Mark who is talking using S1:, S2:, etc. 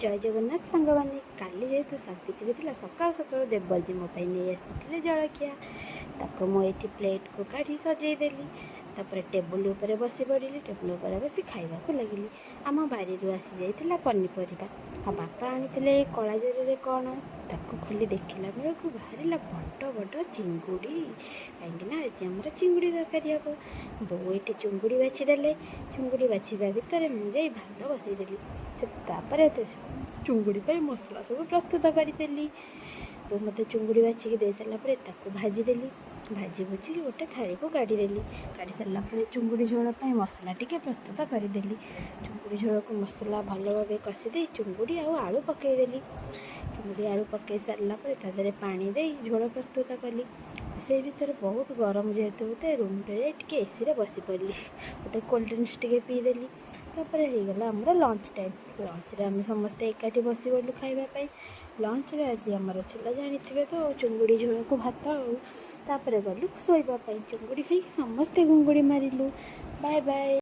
S1: ଜୟ ଜଗନ୍ନାଥ ସାଙ୍ଗମାନେ। କାଲି ଯେହେତୁ ସାବିତ୍ରୀ ଥିଲା, ସକାଳୁ ସକାଳୁ ଦେବଜୀ ମୋ ପାଇଁ ନେଇ ଆସିଥିଲେ ଜଳଖିଆ। ତାକୁ ମୁଁ ଏଇଠି ପ୍ଲେଟ୍କୁ କାଢ଼ି ସଜେଇ ଦେଲି। ତାପରେ ଟେବୁଲ୍ ଉପରେ ବସି ପଡ଼ିଲି। ଟେବୁଲ୍ ଉପରେ ବସି ଖାଇବାକୁ ଲାଗିଲି। ଆମ ବାରିରୁ ଆସିଯାଇଥିଲା ପନିପରିବା ଆଉ ବାପା ଆଣିଥିଲେ ଏ କଳା ଜରିରେ କ'ଣ। ତାକୁ ଖୋଲି ଦେଖିଲା ବେଳକୁ ବାହାରିଲା ବଡ଼ ବଡ଼ ଚିଙ୍ଗୁଡ଼ି, କାହିଁକିନା ଆଜି ଆମର ଚିଙ୍ଗୁଡ଼ି ତରକାରୀ ହେବ। ବୋଉ ଏଇଠି ଚୁଙ୍ଗୁଡ଼ି ବାଛିଦେଲେ। ଚୁଙ୍ଗୁଡ଼ି ବାଛିବା ଭିତରେ ମୁଁ ଯାଇ ଭାତ ବସେଇଦେଲି। ସେ ତାପରେ ଚୁଙ୍ଗୁଡ଼ି ପାଇଁ ମସଲା ସବୁ ପ୍ରସ୍ତୁତ କରିଦେଲି। ବୋଉ ମୋତେ ଚୁଙ୍ଗୁଡ଼ି ବାଛିକି ଦେଇସାରିଲା ପରେ ତାକୁ ଭାଜିଦେଲି। ଭାଜି ଭୁଜିକି ଗୋଟେ ଥାଳିକୁ କାଢ଼ିଦେଲି। କାଢ଼ି ସାରିଲା ପରେ ଚୁଙ୍ଗୁଡ଼ି ଝୋଳ ପାଇଁ ମସଲା ଟିକେ ପ୍ରସ୍ତୁତ କରିଦେଲି। ଚୁଙ୍ଗୁଡ଼ି ଝୋଳକୁ ମସଲା ଭଲ ଭାବେ କଷି ଦେଇ ଚୁଙ୍ଗୁଡ଼ି ଆଉ ଆଳୁ ପକାଇଦେଲି। ଚୁଙ୍ଗୁଡ଼ି ଆଳୁ ପକାଇ ସାରିଲା ପରେ ତା ଦେହରେ ପାଣି ଦେଇ ଝୋଳ ପ୍ରସ୍ତୁତ କଲି। ସେଇ ଭିତରେ ବହୁତ ଗରମ ଯେହେତୁ ହେଉଥାଏ, ରୁମ୍ରେ ଯାଇ ଟିକେ ଏସିରେ ବସି ପଡ଼ିଲି। ଗୋଟେ କୋଲ୍ଡ ଡ୍ରିଙ୍କସ୍ ଟିକେ ପିଇଦେଲି। ତାପରେ ହେଇଗଲା ଆମର ଲଞ୍ଚ ଟାଇମ୍। ଲଞ୍ଚରେ ଆମେ ସମସ୍ତେ ଏକାଠି ବସିଗଲୁ ଖାଇବା ପାଇଁ। ଲଞ୍ଚରେ ଆଜି ଆମର ଥିଲା, ଜାଣିଥିବେ ତ, ଚୁଙ୍ଗୁଡ଼ି ଝୋଳକୁ ଭାତ। ଆଉ ତାପରେ ଗଲୁ ଶୋଇବା ପାଇଁ। ଚୁଙ୍ଗୁଡ଼ି ଖାଇକି ସମସ୍ତେ ଘୁଙ୍ଗୁଡ଼ି ମାରିଲୁ। Bye bye.